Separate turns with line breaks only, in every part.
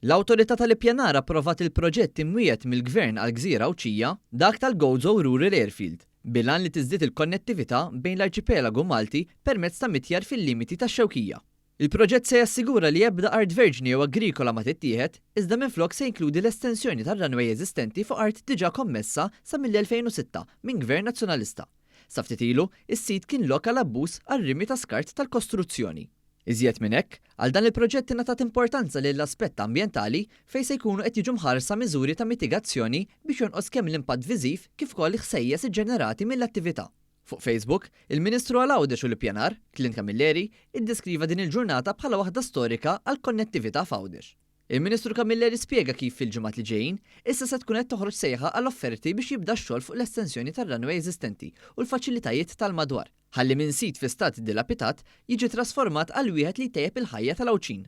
L-Awtorità tal-Ippjanar approvat il-proġett imwiegħed mill-Gvern għall-gżira Għawdxija, dak tal-Gozo Rural Airfield, bil-għan li tiżdied il-konnettività bejn l-arċipelagu Malti permezz ta' mitjar fil-limiti tax-Xewkija. Il-proġett se jassigura li ebda art verġni jew agrikola ma tittieħed, iżda minflok se jinkludi l-estensjoni tar-runway eżistenti fuq art diġà kommessa sa mill-2006 minn Gvern Nazzjonalista. Sa ftit ilu, is-sit kien lok għal abbuż għar-rimi ta' skart tal-kostruzzjoni. Iżjed minn hekk, għal dan il-proġett ingħatat importanza lill-aspett ambjentali fejn se jkunu qed jiġu mħarsa miżuri ta' mitigazzjoni biex jonqos kemm l-impatt viżiv kif ukoll il-ħsejjes iġġenerati mill-attività. Fuq Facebook, il-Ministru għal Għawdex u l-Ippjanar, Clint Camilleri, iddeskriva din il-ġurnata bħala waħda storika għall-konnettività f'Għawdex. Il-Ministru Camilleri spjega kif fil-ġimgħat li ġejjin, issa se tkun qed toħroġ sejħa għal offerti biex jibda x-xogħol fuq l-estensjoni tar-runway eżistenti u l-faċilitajiet tal-madwar, ħalli minn sit fi stat dilapitat jiġi trasformat għal wieħed li jtejjeb il-ħajja tal-Għawdxin.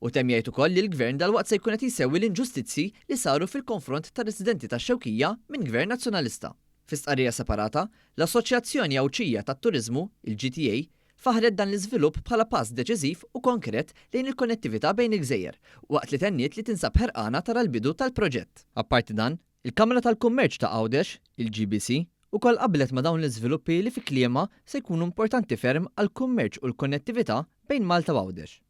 Hu temm jgħid ukoll li l-Gvern dalwaqt se jkun qed jsewwi l-inġustizzji li saru fil-konfront tar-residenti tax-Xewkija minn Gvern Nazzjonalista. Fi stqarrija separata, l-Assoċjazzjoni Għawdxija tat-Turiżmu, il-GTA, faħħret dan l-iżvilupp bħala pass deċiżiv u konkret lejn il-konnettività bejn il-gżejjer, waqt li tenniet li tinsab ħerqana tara l-bidu tal-proġett. Apparti dan, il-Kamra tal-Kummerċ ta' Għawdex, il-GBC, ukoll qablet ma' dawn l-iżviluppi li fi kliemha se jkunu importanti ferm għall-kummerċ u l-konnettività bejn Malta u Għawdex.